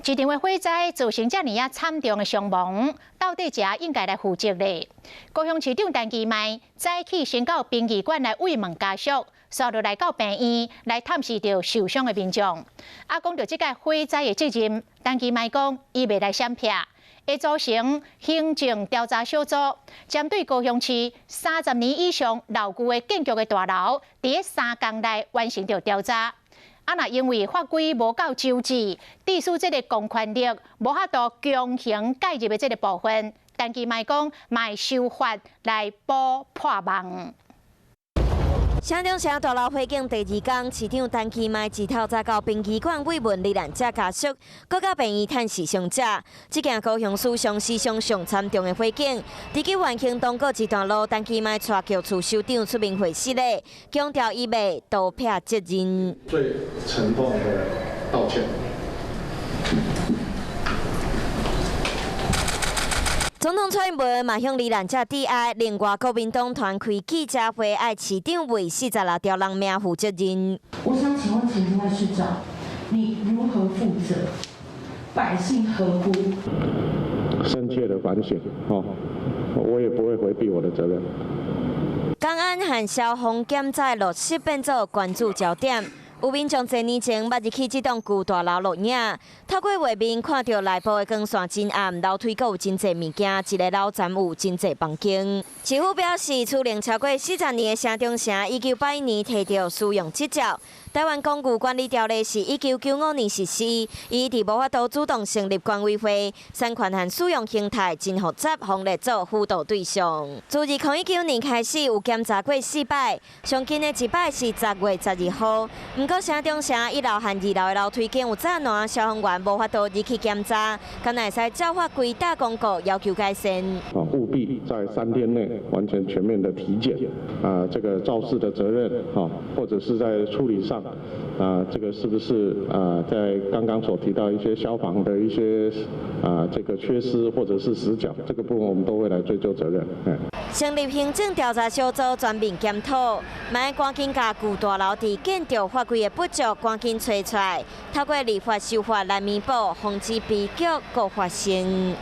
一場的火災造成遮爾仔慘重的傷亡，到底誰應該來負責咧？高雄市長陳其邁早起先到殯儀館來慰問家屬，煞落來到病院來探視著受傷的民眾。啊，講著這個火災的責任，陳其邁講伊袂來閃避，會組成行政調查小組，針對高雄市30年以上老舊的建築的大樓，佇咧3工內完成著調查。啊，若因為法規無夠周至，致使這个公權力無法度強行介入的這个部分，陳其邁講嘛會修法來補破網。城中城大樓火警第二工，市長陳其邁自透早到殯儀館慰問罹難者家屬，閣到病院探視傷者。這件高雄史上死傷上慘重的火警，佇去萬興東閣一段路，陳其邁帶局處首長出面會失禮，強調伊袂逃避責任。最沉痛的道歉。總統蔡英文嘛向罹難者致哀，另外國民黨團開記者會，愛市長為46條人命負責任。我想請問陳其邁市長，你如何負責？百姓何辜？深切的反省，我也不會迴避我的責任。公安和消防檢災落實變做關注焦點。有民眾濟年前捌入去這棟舊大樓錄影，透過畫面看著內部的光線真暗，樓梯閣有真濟物件，一个樓層有真濟房間。市府表示，厝齡超過40年的城中城，1981年提著使用執照。臺灣公寓管理條例是1995年實施，伊佇無法度主動成立管委會，產權和使用形態真複雜，予列做輔導對象。自2019年開始有檢查過四擺，上近的一擺是10月12號。毋過城中城一樓和二樓的樓梯間有柵欄，消防員無法度入去檢查，敢會使照法規打公告要求改善。啊，務必在3天內完成全面的體檢，啊，這個肇事的責任，哈，或者是在處理上，啊，這個是不是啊，在剛剛所提到一些消防的一些啊，這個缺失或者是死角，這個部分我們都會來追究責任。成立行政調查小組全面檢討，嘛愛趕緊共舊大樓佇建築法規的不足趕緊揣出來，透過立法修法來彌補，防止悲劇閣發生。